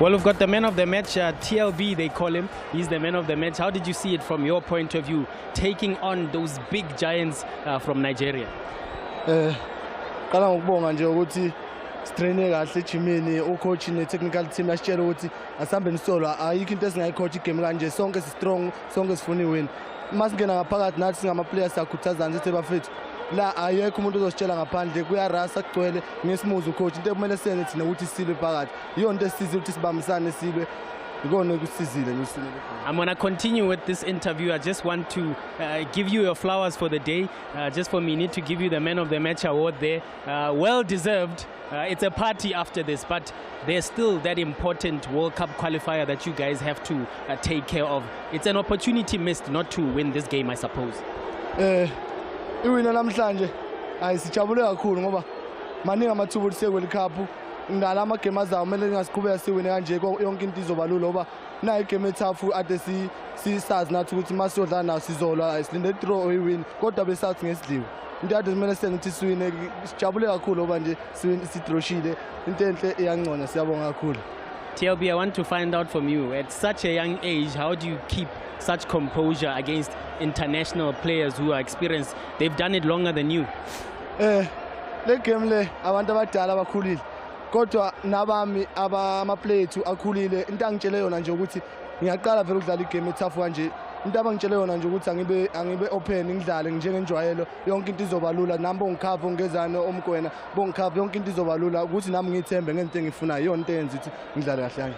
Well, we've got the man of the match, TLB, they call him. He's the man of the match. How did you see it from your point of view, taking on those big giants from Nigeria? Qala ngokubonga nje ukuthi sitraine kahle ejimini, ucoach ne-technical team yasitshela ukuthi asihambe nisolwa, ayikho into esingayicoach igame kanje, sonke si-strong, sonke sifuna iwin. Uma singena ngaphakathi nathi singama-players siyakhuthazana, sithi bafethu la ayekho umuntu ozositshela ngaphandle kuyarasa kugcwele ngesimuzi ucoach. Into ekumele siyenze thina ukuthi silwe phakathi, iyona into esisizile ukuthi sibambisane silwe, ikona ekusizile nje usinele. I'm going to continue with this interview. I just want to give you your flowers for the day. Just for me, need to give you the man of the match award there. Well deserved. It's a party after this, but there's still that important World Cup qualifier that you guys have to take care of. It's an opportunity missed not to win this game, I suppose. Iwina namhlanje hayi sijabule kakhulu ngoba maningi amathuba ukuthi siye World Cup ngala amagame azayo kumele ngasiqhubeka siwine kanje yonke into izoba lula ngoba nayo igame etough ade sisazi nathi ukuthi uma siyodlala nayo sizolwa, silinde draw or iwin kodwa besathi ngesidliwe into ade kumele senze ukuthi siwine. Sijabule kakhulu ngoba nje sidroshile, into enhle iyangcona, siyabonga kakhulu. TLB, I want to find out from you, at such a young age, how do you keep such composure against international players who are experienced? They've done it longer than you. Le game le abantu abadala abakhulile kodwa nabami ama-player ethu akhulile. Into angitshele yona nje ukuthi ngiyaqala vele ukudlala igame etough kanje. Into abangitshele yona nje ukuthi angibe open ngidlale njengenjwayelo, yonke into izoba lula, nami bongikhava ongezane omkwena bongikhava, yonke into izoba lula ukuthi nami ngithembe ngento engiyifunayo, iyona into eyenza ukuthi ngidlale kahle kanje.